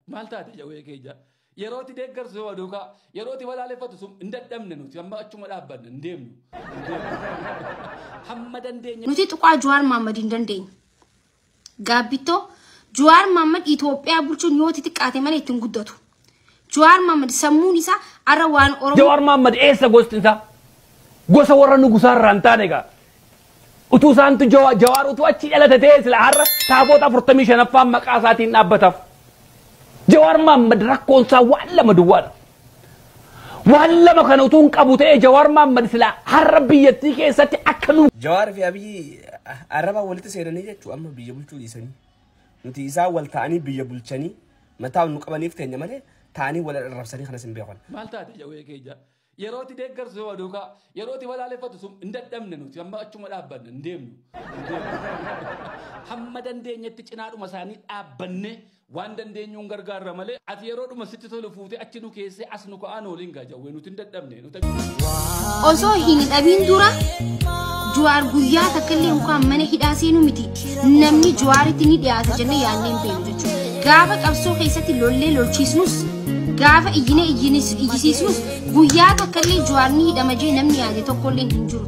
Maal taate jawwee keenya? Yerootti deeggarsu yoo duukaa yerootti balaaleffatu sun hin dadhabne nuti amma achuma dhaabbanne hin deemnu. Hamma dandeenye. Nuti tuqaa Jawaar Mohaammed hin dandeenyu. Gaabbitoo Jawaar Mohaammed Itoophiyaa bulchuun yoo xixiqqaate malee ittiin guddatu. Jawaar Mohaammed sammuun isaa arra waan Oromoo. Jawaar Mohaammed eessa gosti isaa? Gosa warra nugusaa irraa hin taane egaa. Utuu isaantu Jawaar utuu achi dhalate ta'ee sila har'a taabota 45ffaan maqaa isaatiin dhaabbataaf. Jawaar Mohaammed rakkoon isaa waan lama duwwaadha. Waan lama kana utuu hin qabu ta'ee Jawaar Mohaammed sila har'a biyyattii keessatti akka nu. Jawaar fi Abiyyi arrabaa walitti seenanii jechuun amma biyya bulchuu dhiisanii. Nuti isaan wal ta'anii biyya bulchanii mataa nu qabaniif teenya malee ta'anii wal arrabsanii kanas hin beekan. Maal taate jawwee keenya? Yerootti deeggarsu yoo duukaa yerootti balaaleffatu sun hin dadhabne nuti amma achuma dhaabbanne hin deemnu. Hamma dandeenyetti cinaadhuma isaanii dhaabbanne waan dandeenyuun gargaarra malee ati yeroodhuma sitti tolu fuutee achi nu keessee as nu ka'aan waliin gaa jawwee nuti hin dadhabne. Osoo hin dhabiin dura Jawaar guyyaa takka illee yookaan mana hidhaa seenuu miti namni Jawaaritti ni dhiyaata jennee yaadnee hin beeknu jechuudha. Gaafa qabsoo keessatti lollee lolchiisnus gaafa iyyinee iyyisiisnus guyyaa takka illee Jawaar ni hidhama jee namni yaade tokkollee hin jiru.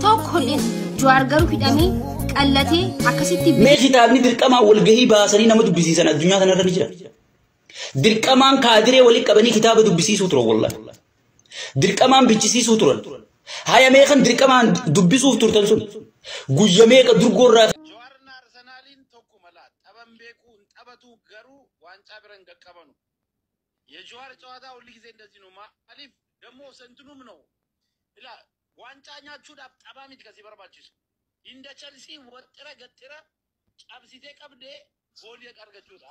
Tokkollee Jawaar garuu hidhamee qallatee akkasitti. Mee kitaabni dirqamaan walgahii baasanii nama dubbisiisan addunyaa kanarra ni jira. Dirqamaan kaadiree walitti qabanii kitaaba dubbisiisuu turan wallahi. Dirqamaan bichisiisuu turan. Haya meeqan dirqamaan dubbisuuf turtan sun guyya meeqa durgoorraa. Jawaarna Arsenaaliin tokkuma laa taphan beekuu hin taphatu garuu waancaa bira hin qaqqabanu. የጀዋር ጨዋታ ሁል ጊዜ እንደዚህ ነው። ማሊፍ ደግሞ ስንትኑም ነው ila ዋንጫ nyaachuudhaaf taphaa miti kasi barbaachisu. Inda Chelsea ወጥረ ገጥረ cabsitee qabdee goolii argachuudha.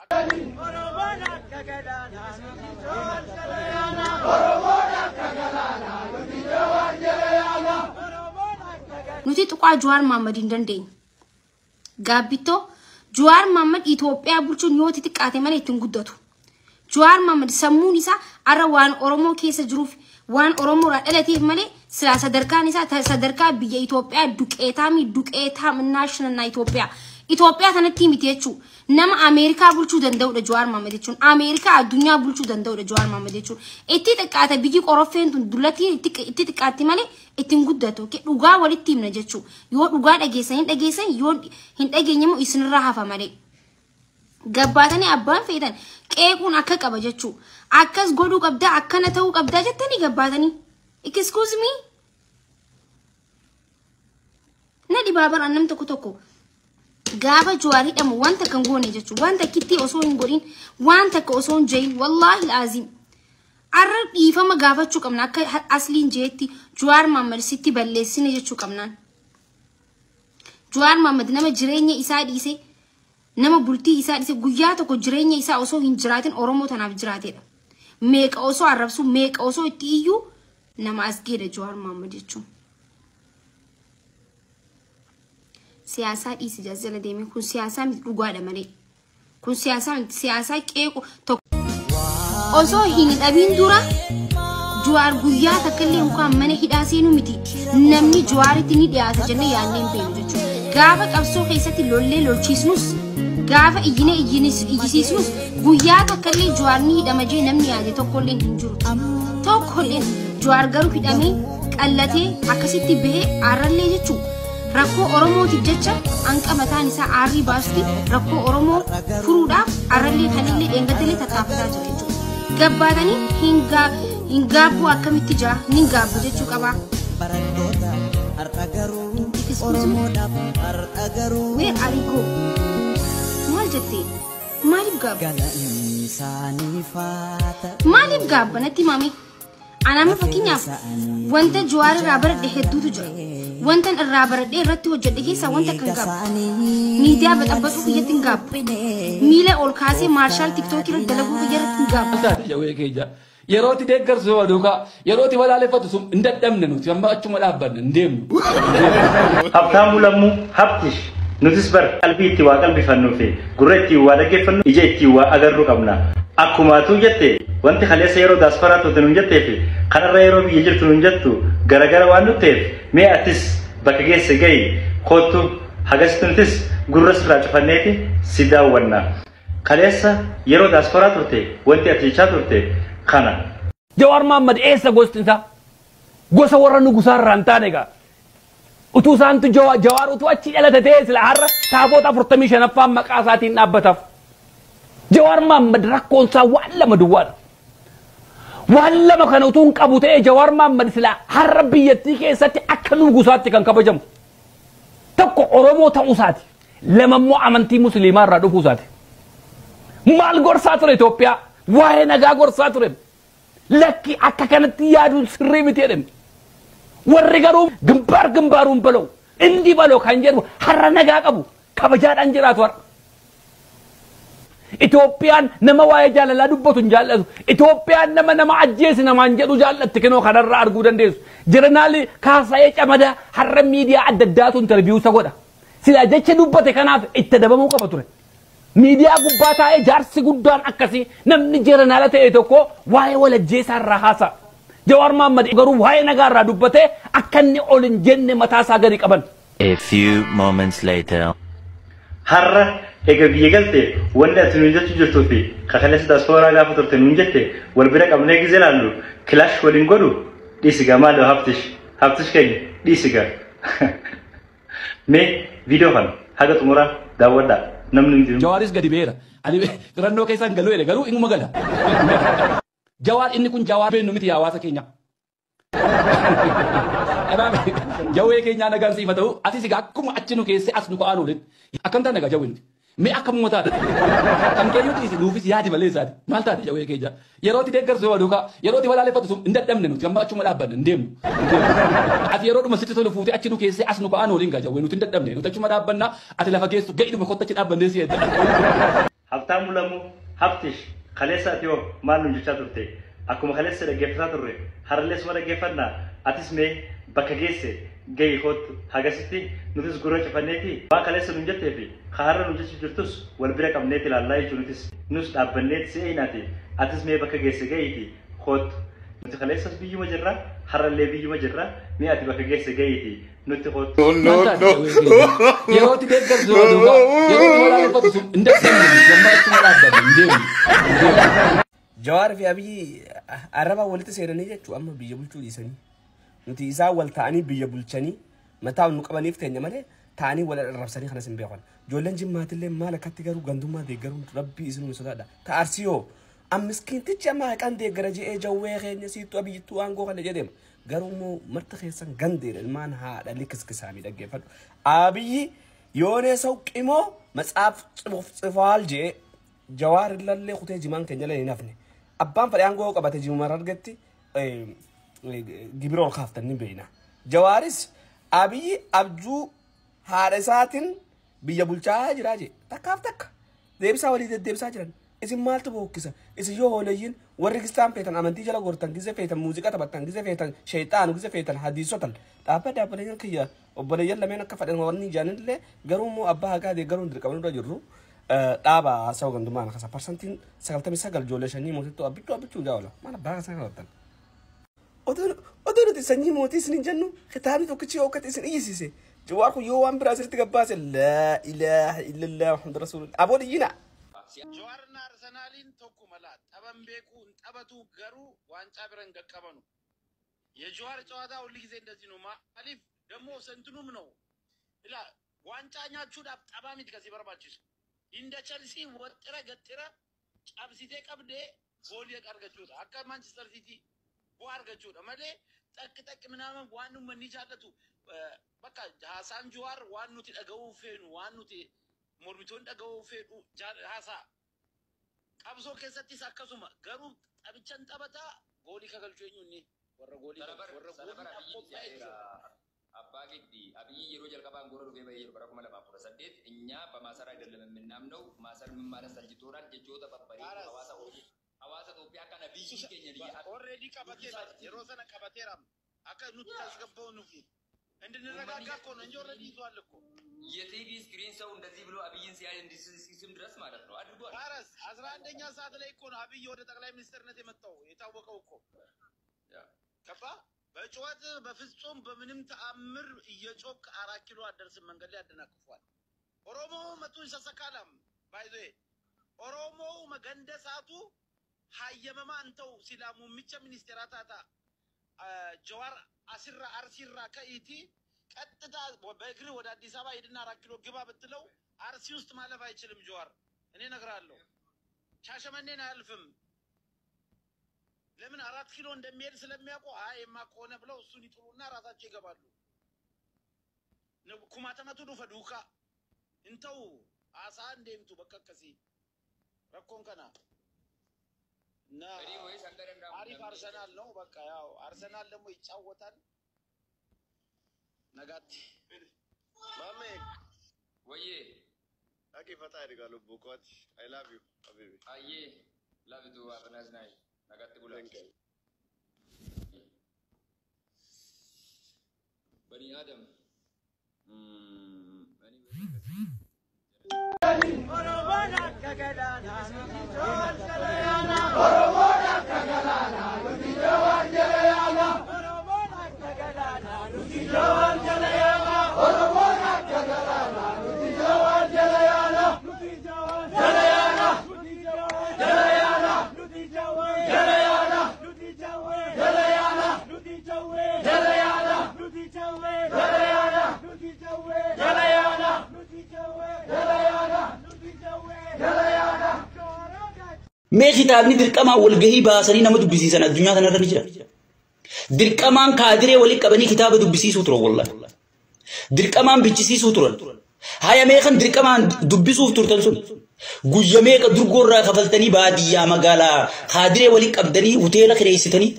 Oromoon akka galaanaa nuti Jawaar jala yaana. Oromoon akka galaanaa nuti Jawaar jala yaana. Nuti tuqaa Jawaar Mohaammed hin dandeenyu. Gaabbitoo Jawaar Mohaammed Itoophiyaa bulchuun yoo xixiqqaate malee ittiin guddatu. Jawaar Mohaammed sammuun isaa arra waan Oromoo keessa jiruuf waan Oromoo irraa dhalateef malee silaa sadarkaan isaa sadarkaa biyya Itoophiyaa duqeetaami duqeetaam naashinaal Itoophiyaa. Itoophiyaa sanatti miti jechuudha. Nama Ameerikaa bulchuu danda'udha Jawaar Mohaammed jechuun. Ameerikaa addunyaa bulchuu danda'udha Jawaar Mohaammed jechuun. Itti xiqqaate biyyi qoroffeen tun dullatiin itti xiqqaatti malee ittiin guddatu. Dhugaa walitti himna jechuudha. Yoo dhugaa dhageessan hin dhageessan yoo hin dhageenye immoo isinirraa hafa malee. Gabbaatanii abbaan feetan qeequun akka qaba jechuudha. Akkas godhuu qabdaa akkana ta'uu qabdaa jettanii gabbaatanii. Excuse me. Na dhibaa baraan nam tokko tokko. Gaafa Jawaar hidhamu wanta kan goone jechuudha. Wanta kittii osoo hin godhin wanta akka osoo hin jehin wallaahi laazim. Arra dhiifama gaafachuu qabna akka asliin jeetti Jawaar Mohaammed sitti balleessine jechuu qabnaan. Jawaar Mohaammed nama jireenya isaa dhiise nama bultii isaa dhiise guyyaa tokko jireenya isaa osoo hin jiraatin Oromoo tanaaf jiraatedha. Meeqa osoo arrabsu meeqa osoo itti iyyuu nama as geedha Jawaar Mohaammed jechuun. Siyaasaa dhiisi jala deemee kun siyaasaa miti dhugaadha malee. Kun siyaasaa miti siyaasaa qeequ tokko. Osoo hin dhabiin dura Jawaar guyyaa takka illee yookaan mana hidhaa seenuu miti namni Jawaaritti ni dhiyaata jennee yaadnee hin beeknu jechuudha. Gaafa qabsoo keessatti lollee lolchiisnus gaafa iyyinee iyyisiisnus guyyaa takka illee Jawaar ni hidhama jee namni yaade tokkollee hin jiru. Tokkollee Jawaar garuu hidhamee qallatee akkasitti bahee aarrallee jechuudha. Rakkoo Oromootiif jecha hanqa mataan isaa aarrii baasti rakkoo Oromoo furuudhaaf aarrallee kanillee dheengadallee tattaafataa jira jechuudha. Gabbaatanii hin gaabbuu akkamitti jira ni gaabbu jechuu qaba. Where are you go? Maal jettee? Maaliif gaabba? Maaliif gaabba natti himame? Anaama fakkeenyaaf wanta Jawaar irraa baradhe hedduutu jira. Wanta irraa baradhee irratti hojjedhe keessaa wanta kan gaabbu. Miidiyaa baxabbaxuu kiyyatti hin gaabbu. Miila ol kaasee maarshaal tiktookii irratti dalaguu kiyya irratti hin gaabbu. Jawwee keenya. Yerootti deeggarsu yoo duukaa yerootti balaaleffatu sun hin dadhabne nuti amma achuma dhaabbanne hin deemnu. Habtaamuu Lammuu Habtish nutis bar qalbii itti waa qalbifannuu fi gurra ittiin waa dhaggeeffannu ija ittiin waa agarru qabna. Akkuma atuu jette wanti kaleessa yeroo daasfaraa turte nuun jettee fi kanarra yeroo biyya jirtu nuun jettu garagara waan nuteef mee atis bakka geesse gahi kootu hagasitti nutis gurra sirraa cufanneeti si daawwanna. Kaleessa yeroo daasporaa turte wanti ati jechaa turte kana. Jawaar Mohaammed eessa gosti isaa? Gosa warra nugusaa irraa hin taane egaa. Utuu isaantu Jawaar utuu achi dhalate ta'ee sila har'a taaboota 45ffaan maqaa isaatiin dhaabbataaf. Jawaar Mohaammed rakkoon isaa waan lama duwwaadha. Waan lama kana utuu hin qabu ta'ee Jawaar Mohaammed sila har'a biyyattii keessatti akka nugusaatti kan kabajamu. Tokko Oromoo ta'uu isaati. Lama immoo amantii Musliimaa irraa dhufuu isaati. Maal gorsaa ture Itoophiyaa? Waa'ee nagaa gorsaa ture. Lakki akka kanatti yaaduun sirrii miti jedhame. Warri garuu ግንባር ግንባሩን በለው እንዲህ በለው kan jedhu har'a nagaa qabu kabajaadhaan jiraatu har'a. Itoophiyaan nama waa'ee jaalalaa dubbatu hin jaallatu. Itoophiyaan nama nama ajjeesi namaan jedhu jaallatti kinoo kanarraa arguu dandeessu. Jeneraal Kaasaayee Camadaa har'a miidiyaa adda addaatu interviyuu isa godha. Silaa jecha dubbate kanaaf itti adabamuu qaba ture. Miidiyaa gubbaa taa'ee jaarsi guddaan akkasii namni jeneraala ta'e tokko waa'ee walajjeesaa irraa haasa'a. Jawaar Mohaammed garuu waa'ee nagaa irraa dubbatee akka inni ol hin jenne mataa isaa gadi qaban. A few moments later. Har'a egaa biyya galte wanti ati nuun jechuu jirtuu fi kaleessa daasporaa gaafa turte nuun jette wal bira qabnee gizee laallu kilaash waliin godhu dhiisigaa maaloo haftish haftish keenya dhiisigaa. Mee viidiyoo kana haga xumuraa daawwadhaa namni hin jiru. Jawaaris gadi beera. Ani filannoo keessaan galuu jedhe garuu inuma gala. Jawaar inni kun jawaar beennu miti hawaasa keenya. Kanaaf jawwee keenyaa nagaan siifa ta'u atis egaa akkuma achi nu keessee as nu ka'aan oolin akkam taane egaa jawween mee akkamuma taate kan keeyyuu dhiisi nuufis yaadi malee isaati maal taate jawwee keenya yerootti deeggarsu yoo duukaa yerootti balaaleffatu sun hin dadhabne nuti amma achuma dhaabbanne hin deemnu. Ati yeroodhuma sitti tolu fuutee achi nu keessee as nu ka'aan oolin gaa jawwee nuti hin dadhabne nuti achuma dhaabbanna ati lafa geessu ga'idhuma kotta achi dhaabbannee si eedda. Habtaamuu Lamuu Haftish kaleessa ati hoo maal nuun jechaa turte? Akkuma kaleessa dhaggeeffataa turre har'allee suma dhaggeeffannaa atis mee bakka geesse gahi kootu hagasitti nutis gurra cufanneeti waan kaleessa nuun jettee fi har'a nuun jechuu jirtus wal bira qabneeti ilaallaa jechuu nutis nus dhaabbanneeti si eenyaati atis mee bakka geesse gahiiti kootu nuti kaleessas biyyuma jirra har'allee biyyuma jirra mee ati bakka geesse gahiiti nutti kootu. Maal taate jawwee keenya yerootti deeggarsu yoo duukaa yerootti balaaleffatu sun hin dadhabne nuti amma achuma dhaabbanne hin deemnu. Jawaar fi Abiyyi arrabaan walitti seenanii jechuun amma biyya bulchuu dhiisanii. Nuti isaan wal ta'anii biyya bulchanii mataa nu qabaniif teenya malee ta'anii wal arrabsanii kanas hin beekan. Ijoolleen jimmaatillee maal akkatti garuu gandummaa deeggaruun rabbii isin nu sodaadha. Ta arsii hoo ammiskiintichi amma haqaan deeggara je'ee jawwee keenya siittuu abiyyittuu aangoo kana jedheema. Garuu immoo marti keessan gandeedha ilmaan haadha likiskisaanii dhaggeeffadhu. Abiyyi yoonee sau qimoo matsaaf tsifaal je'ee Jawaar illallee kutee jimaan keenya illee hin hafne. Abbaan fedhe aangoo qabate jimuma argatti gibira ol kaaftan ni beekna. Jawaaris Abiyyi abjuu haadha isaatiin biyya bulchaa jiraa jee takkaaf takka deebisaa walii deddeebisaa jiran. Isin maaltu bookkisa? Isin yoo hooleeyyiin warri kistaan feetan amantii jala gortan gizee feetan muuziqaa taphattan gizee feetan sheexaanu gizee feetan hadiisotan dhaabba dhaabbaleen kiyya obboleeyyan lameen akka fedhan wanni ijaanillee garuu immoo abbaa haqaa deeggaruun dirqama nurra jirru. Dhaaba haasawa gandummaan akkasa parsantiin 99 ijoollee sanyii mootittuu abbichuu abbichuu jaawala maal abbaa haasaa kanattan. Odoo nuti sanyii mootii isin hin jennu kitaabni tokkichi yoo akkatti isin iyyisiise Jawaar kun yoo waan biraa asirratti gabbaase laa ilaaha illallah Muhammad rasuulullah aboo dhiyyina. Jawaarna Arsenaaliin tokkuma laa taphan beekuu hin taphatu garuu waancaa bira hin qaqqabanu. የጀዋር ጨዋታ ሁል ጊዜ እንደዚህ ነው። ማሊፍ ደግሞ ስንትኑም ነው ኢላ ዋንጫ ኛቹዳፍ ጠባሚት ከዚህ በርባችስ እንደ ቸልሲ ወጥረ ገጥረ ጨብሲቴ ቀብዴ ጎል argachuudha akka Manchester City bu'aa argachuudha malee ጠቅ ጠቅ ምናምን waan manni jaallatu bakka haasaan Jawaar waan nuti dhaga'uu feenu waan nuti mormitoonni dhaga'uu fedhu haasaa qabsoo keessattis akkasuma garuu taphichan taphataa goolii kagalchuu eenyu inni warra goolii warra goolii qophaa'e Abbaa Giddi Abiyyi yeroo jalqabaan goora dhufee bahee jiru bara 2018 እኛ በማሰር አይደለም የምናምነው ማሰር ምን ማለት ሰልችቶናል jechoota babbareedoo hawaasa hawaasa Itoophiyaa kana biyyi keenya biyya Already qabateera yeroo sana qabateera akka nuti tasgabbaa'uuf እንድንረጋጋ እኮ ነው እንጂ already ይዟል እኮ። የቲቪ screen ሰው እንደዚህ ብሎ አብይን ሲያይ እንዲስም ድረስ ማለት ነው አድርጓል። ኧረስ 11ኛ ሰዓት ላይ እኮ ነው አብይ ወደ ጠቅላይ ሚኒስትርነት የመጣው የታወቀው እኮ ገባ። በጩኸት በፍጹም በምንም ተአምር እየጮክ 4 ኪሎ አደርስም፣ መንገድ ላይ ያደናቅፏል። ኦሮሞ መቱን ሰሰካላም ባይዞ Oromoo ganda isaatu hayyamamaa hin ta'u silaa muummicha ministeeraa taata. Jawaar asirra Arsiirraa ka'iitii ቀጥታ በእግር ወደ አዲስ አበባ ሂድና 4 ኪሎ ግባ ብትለው አርሲ ውስጥ ማለፍ አይችልም ጀዋር። እኔ እነግርሃለሁ፣ ሻሸመኔን አያልፍም። ለምን 4 ኪሎ እንደሚሄድ ስለሚያውቁ አይ የማ ከሆነ ብለው እሱን ይጥሉና ራሳቸው ይገባሉ። kumatamatu dhufa duukaa hin ta'u haasa'aan deemtu bakka akkasii rakkoon kana እና አሪፍ አርሰናል ነው። በቃ ያው አርሰናል ደግሞ ይጫወታል። nagaatti ማሜ ወዬ Dhaqii fataa ergaa lubbuu kooti. I love you, habibi. Ayyee, love you too. Have a nice night. Nagaatti bulaa. Thank you. Bani Adam. Oromoon akka galaanaa nuti Jawaar jala yaana. Oromoon akka galaanaa nuti Jawaar jala yaana. Oromoon akka galaanaa nuti Jawaar jala yaana. Oromoon akka galaanaa nuti Jawaar jala yaana. Nuti Jawaar jala yaana. Nuti Jawaar jala yaana. Nuti Jawaar jala yaana. Nuti Jawaar jala yaana. Nuti Jawaar jala yaana. Nuti Jawaar jala yaana. Nuti Jawaar jala yaana. Nuti Jawaar jala yaana. Nuti Jawaar jala yaana. Mee kitaabni dirqamaan walgahii baasanii nama dubbisiisan addunyaa kanarra ni jira. Dirqamaan kaadiree walii qabanii kitaaba dubbisiisuu turan wallahi. Dirqamaan bichisiisuu turan. Haya meeqan dirqamaan dubbisuuf turtan sun. Guyya meeqa durgoorraa kafaltanii baadiyyaa magaalaa kaadiree walii qabdanii hoteela kireessitanii.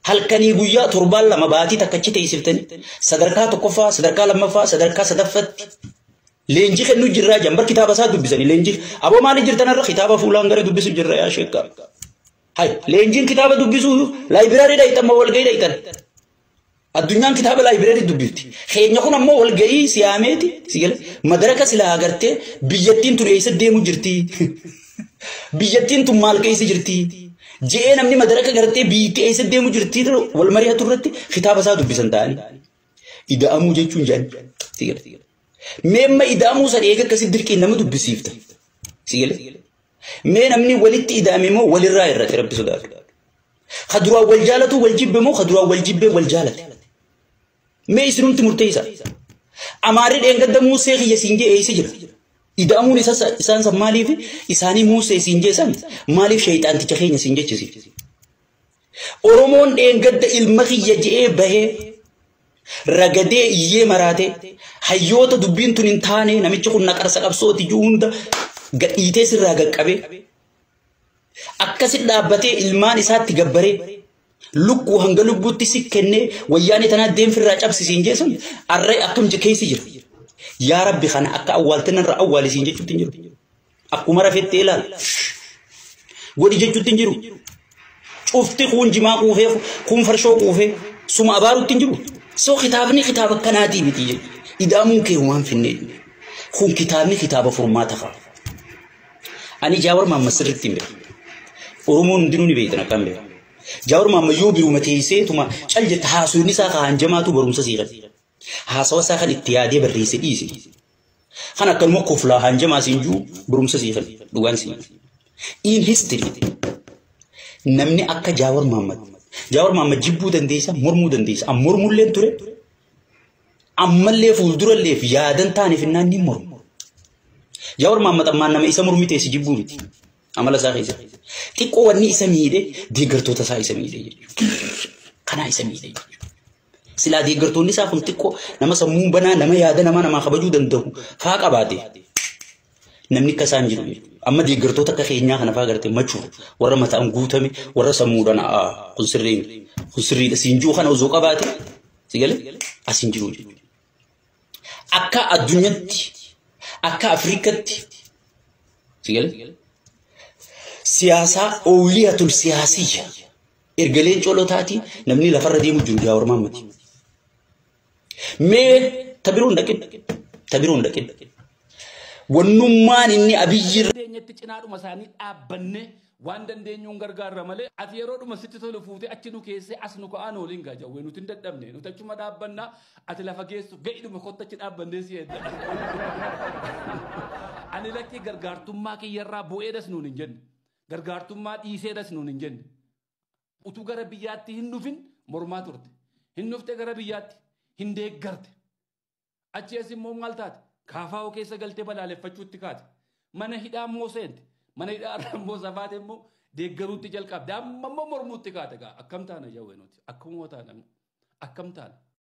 Halkanii guyyaa torbaan 2 baatii takkachi teessiftanii sadarkaa 1ffaa sadarkaa 2ffaa sadarkaa 3ffaatti leenjii kennuu jirraa jambar kitaaba isaa dubbisanii leenjii aboo maali jirtan irra kitaaba fuulaan gara dubbisu jirra yaa sheekka. Hay leenjiin kitaaba dubbisuu laayibiraarii dhayitan moo walgahii dhayitan? Addunyaan kitaaba laayibiraarii dubbifti. Keenya kun ammoo walgahii siyaameeti si gale madaraka silaa agartee biyyattiin tun eessa deemu jirti? Biyyattiin tun maal keessa jirti? Je'ee namni madaraka gartee biyyattii eessa deemu jirti wal mari'atu irratti kitaaba isaa dubbisan ta'anii. Ida'amuu jechuun jedhan si gale. Meemma ida'amuu san eega akkasii dirqiin nama dubbisiifta. Si gale? Mee namni walitti ida'ame immoo walirraa irratti rabbi sodaatu. Ka duraan wal jaalatu wal jibbe moo ka duraan wal jibbee wal jaalate? Mee isinumti murteessa. Amaarri dheengadda Muusee kiyya siin jee eessa jira? Ida'amuun isaan san maaliif isaanii Muusee siin jee san maaliif shayxaanticha keenya siin jechisiif? Oromoon dheengadda ilma kiyya je'ee bahee ragadee iyyee maraatee hayyoota dubbiin tun hin taane namichi kun naqarsa qabsooti jiru hunda gadhiitee sirraa qaqqabee akkasi dhaabbatee ilmaan isaatti gabbaree lukkuu hanga lubbuutti si kennee wayyaanee tanaa deemfirraa cabsisiin jeessan arree akkam keessa jira. Yaa Rabbi kana akka awwaaltan irra awwaalisiin jechuutti hin jiru. Akkuma rafettee ilaal godhi jechuutti hin jiru. Cufti kun jimaa quufee kun farshoo quufee suma abaarutti hin jiru. So kitaabni kitaaba akkanaatii miti jechuudha. Ida'amuun kee waan finnee kun kitaabni kitaaba furmaata qaba. Ani Jawaar Mohaammed sirriitti hin beeku. Oromoon hundinuu ni beektan akkam beeku. Jawaar Mohaammed yoo biruma teessee tuma cal jette haasawni isaa kan jamaatu barumsa siira. Haasawa isaa kan itti yaadee barreesse dhiise. Kan akkanuma koflaa hanjamaa siin jiru barumsa siira dhugaan siin. In history namni akka Jawaar Mohaammed Jawaar Mohaammed jibbuu dandeessa mormuu dandeessa am mormulleen ture ammallee fuuldurallee fi yaadan taaneef innaan ni mormu. Jawaar Mohaammed ammaan nama isa mormi teessi jibbuu miti. Amala isaa keessa. Xiqqoo wanni isa miidhe deeggartoota isaa isa miidhe jechuudha. Kanaa isa miidhe jechuudha. Silaa deeggartoonni isaa kun xiqqoo nama sammuu banaa nama yaada nama namaa kabajuu danda'u faa qabaate. Namni akka isaan jiru jechuudha. Amma deeggartoota akka keenyaa kana faa gartee machuu warra mataan guutame warra sammuudhaan kun sirrii kun sirriidha siin jiru kana osoo qabaate si galee as hin jiru jechuudha. Akka addunyaatti akka Afrikaatti si galee siyaasaa ooliyatul siyaasiyya erga leencoo lotaatii namni lafarra deemu jiru Jawaar Mohaammed. Mee tabiroon dhaqin tabiroon dhaqin. Wannummaan inni Abiyyi dandeenyetti cinaadhuma isaanii dhaabbanne waan dandeenyuun gargaarra malee ati yeroodhuma sitti tolu fuutee achi nu keessee as nu ka'aan waliin gaa jawwee nuti hin dadhabne nuti achuma dhaabbannaa ati lafa geessu ga'idhuma kottu achi dhaabbannee si eedda. Ani lakkii gargaartummaa kiyyarraa bu'eedhas nuun hin jenne. Gargaartummaa dhiiseedhas nuun hin jenne. Utuu gara biyyaatti hin dhufin mormaa turte. Hin dhufte gara biyyaatti hin deeggarte. Achi as immoo maal taate? Kaafaa'oo keessa galtee balaaleffachuutti kaate. Mana hidhaa immoo seente. Mana hidhaa irraa immoo safaate immoo deeggaruutti jalqabde. Amma immoo mormuutti kaate gaa. Akkam taana jawwee nuti? Akkamuma taana? Akkam taana?